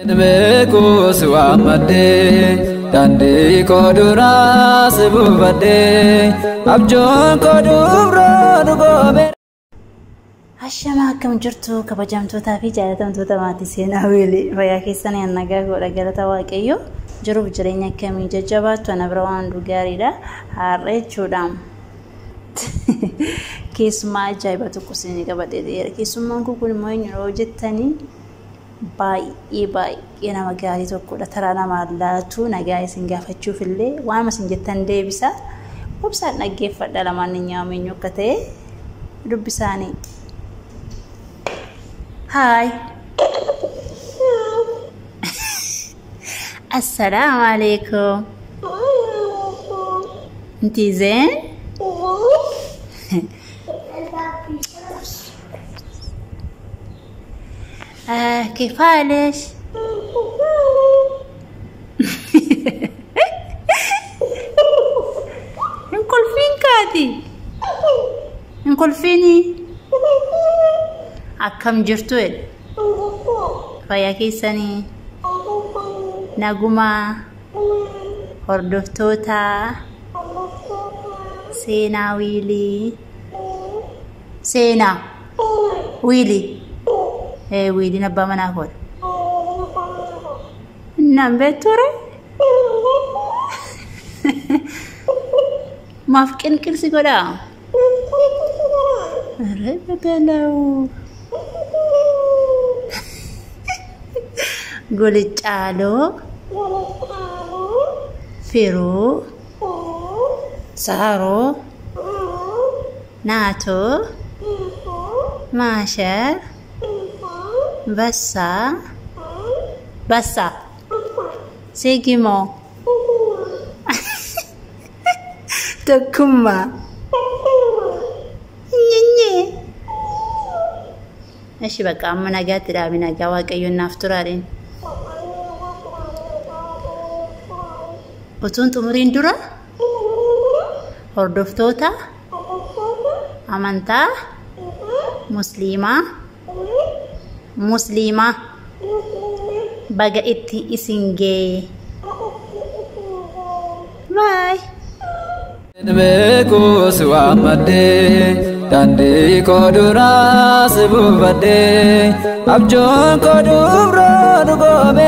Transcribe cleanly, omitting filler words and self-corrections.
Beeku si waammadhee daandii koo duraa si buufadhee abjuun koo dubroo dhugoomee. Ashamaa akkam jirtu kabajamtootaa fi jaalatamtoota maatii Seenaa Wiilii fayyaa keessanii nagaa godha galata Waaqayyoo jiruuf jireenya akkamii jajjabaattu ana bira waan hunduu gaariidha har'a jechuudha. Keessumaa ajaa'iba tokko isinii qabadhee jira. Keessummaan kun immoo eenyudha yoo jettanii baay'ee baay'ee nama gaarii tokkodha. Taraa namaa laatu nagaa isin gaafachuuf illee waanuma isin jettan deebisa. Obsaan dhaggeeffadha lamaan nyaama eenyu akka ta'e dubbisaanii. Hi. السلام عليكم. انتي زين؟ كيف حالك؟ انقل فين كاتي؟ انقل فيني؟ Akkam jirtu jedhe. Fayyaa keessanii nagumaa hordoftoota Seenaa Wiilii Seenaa Wiilii Wiiliin abbaa manaa koodha. Innaan beektu ture? Maaf qinqilsi godhaa? Arre babala'u. Golicaaloo Firoo Saaroo Naatoo Maashar Bassaa Bassaa Sigimoo Tokkummaa Nyinyee. Eshi bakka amma nagaatti dhaabi nagaa Waaqayyoon naaf turaadheen. Utuun xumuriin dura hordoftoota amantaa musliimaa musliimaa baga itti isin ga'e. Baay. Beeku si waammadhee daandii koo duraa si buufadhee abjuun koo dubroo dhugoomee.